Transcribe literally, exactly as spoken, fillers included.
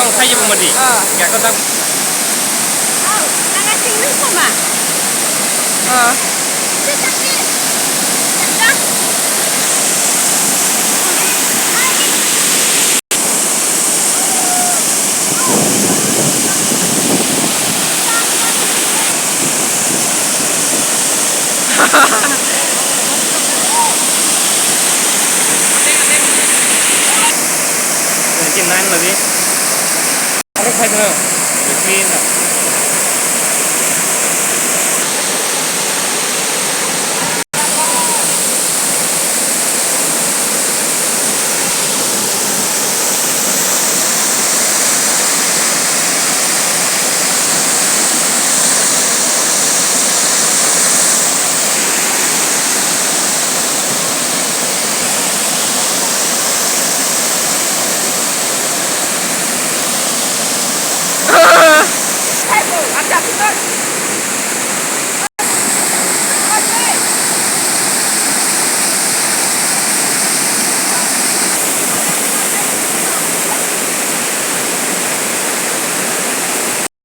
Ang khai jabo mati. Ah. Kya kata? Au, nang asing lu sama. Ah. Twenty nine lagi. Arok khai tha. Fifteen na.